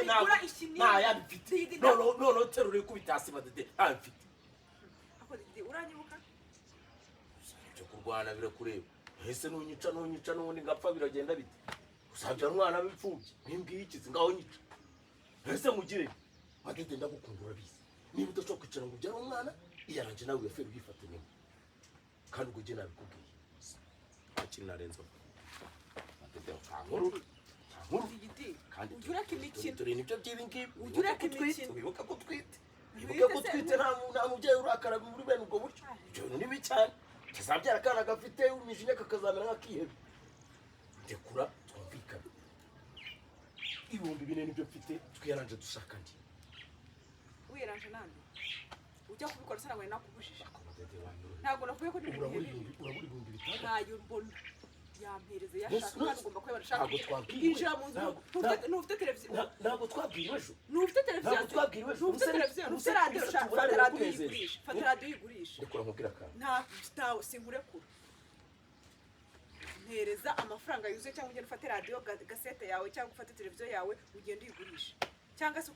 Bigura ikinini. Nta mfite. Digidi, Noneho terura ikubita hasi, Madede, nta mfite. Ako Digidi, uranyibuka? Ibyo kurwana birakureba. Ese nunyica n'ubundi ngapfa, biragenda bite? Uzabyara umwana w'imfubyi. Nimbwiye ikizi, ngaho nyica. Ese mugire, Madede, ndagukunda, urabizi. Niba udashobora kwicara ngo ubyare umwana, iyaranje nawe uyafere, uyifate nyuma. Kandi ubwo ujye nabikubwiye, nta kintu narenzaho, Madede. Nta nkuru, nta nkuru. Digidi, Kandi ujye ureka imikino. Dore nibyo by'ibi ngibi. Ujye ureka Wibuke ko utwite, imikino. Wibuke ko utwite, wibuke ko utwite. Nta mubyeyi urakara muri bene ubwo buryo. Ibyo bintu ni bibi cyane. Kazabyara akana gafite imijinya, kakazamera nk'akihebe. Ndekura twumvikane. 4000 nibyo mfite, twiyaranje dushaka andi. Wiyaranje nande? Ujya kubikora se ntabwo nakubujije? Ako Madede, wanyoroheye. Ntabwo nakubwiye ko Urabura ibihumbi, urabura 6000. Ntayo mbona, yampereze. Yes, Yashaka yes. kandi ugomba kuyabona. Shaka. Ntabwo twabwiwe. Injira mu nzu. Ntufite televiziyo? Ntabwo twabwiwe ejo. Ntufite televiziyo? Ntabwo twabwiwe ejo. Ntufite televiziyo? Ntufite radiyo? Shaka, fata radiyo uyigurishe, fata radiyo uyigurishe. Ndekura nkubwire akantu. Nta, sinkurekura. Mpereza amafaranga yuzuye, cyangwa ugende ufate radiyo gasete yawe, cyangwa ufate televiziyo yawe ugende uyigurishe, cyangwa se